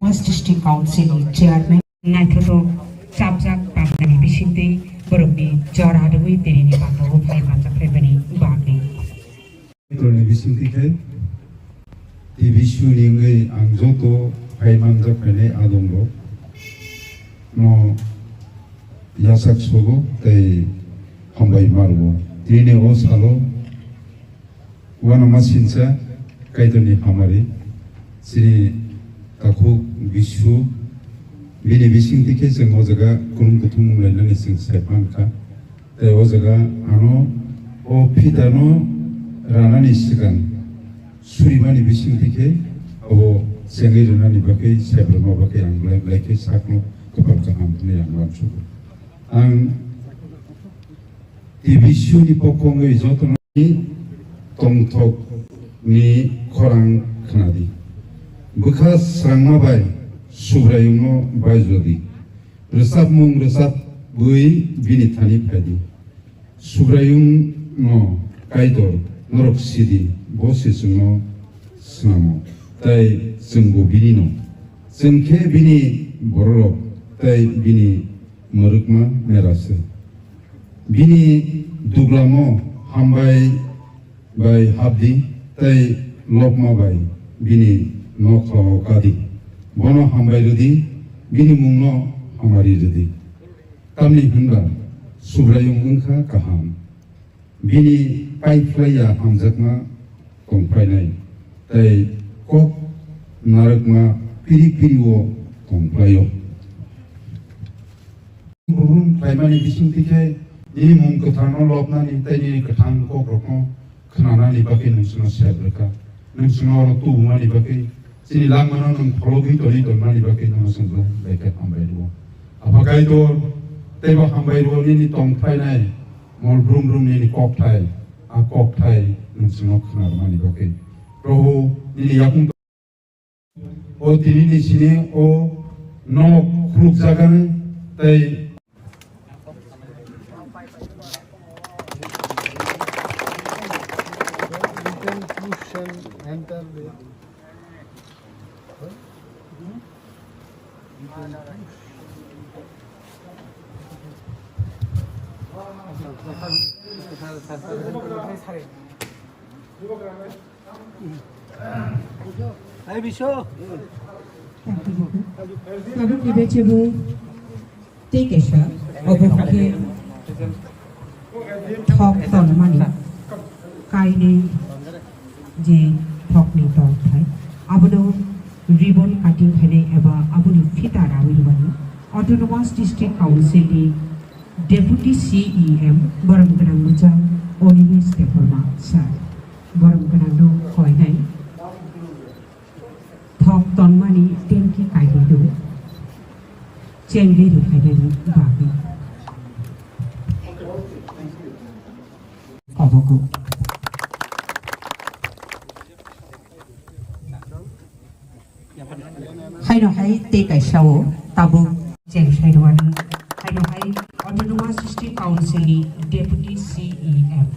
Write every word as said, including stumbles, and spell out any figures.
West District Council ni Chairman. Naithothok chapjak tamnani bisingtwi borokni jora rwui tini ni bangkao phai manjak phaimani bagwi. Toni bisingtwi khe T V suni wngwi ang joto phai manjak phainai adongrok no yasak sogo tei hambai ma rwo. Tini o salo uanama sinsa Kaitorni hamari chini takhuk Bishu bini bisingtwi khe chwng o jaga kwrwng kuthum wnglainani chwng sai mankha. Tei o jaga ano o phitano ranani swkang surimani bisingtwi khe abo chengwi rwnani bagwi saibrwma bagwi ang belai belai khe sakno kwpal kaham hwnwi ang uansugo. Ang T V suni pokho wngwi jotono tongthokni khorang khnadi. Bwkha srangma bai Subraiyungno baijodi. Rwchapmung rwchapwi bini thani phaidi. Subraiyungno Kaitor norok sidi, bo se chwngno snamo, tei chwngbo binino. Chwng khe bini bororok tei bini mwrwkma mera se. Bini duglamo hambai bai habdi, tei lobma bai bini nokhlao kadi. Bono hambai rwdi, bini mungno hamari rwdi. Tamni hwnba Subraiyung wngkha kaham. Bini paiphlaiya hamjakma tongphainai, tei kok narwkma piri piri-o tongphlaio. Burum khlaimani bisingtwi khe nini mung kwtharno lobnani tei nini kwthang kokrokno khnanani bagwi nwng chwngno sep rwkha. Nwng chwngno oro tubumani bagwi chini langmano nwng phologwi tongwi tongmani bagwi nwngno chwng belai khe hambai rwo. Apha Kaitor, teibo hambai rwo nini tong phlainai mol brum brum nini kokthai, a kokthai nwng chwngno khna rwmani bagwi. Probhu, nini yakung O tini ni sini o nok khulukjagani tei Tabukni bechebo tei kaisa obo khe thok tonmani kainwi je thokni tongthai abono ribbon cutting khainai eba aboni phita rawi rwmani Autonomous District Council ni Deputy C E M borom gwnang bwchang Onimesh Debbarma sir. Borom gwnangno koinai thok tonmani tenki kainwi do chengwi rwkhainani bagwi. Kobogo. Haino hai tei kaisa o tabuk cheng sairwani haino hai Autonomous District Council ni Deputy C E M.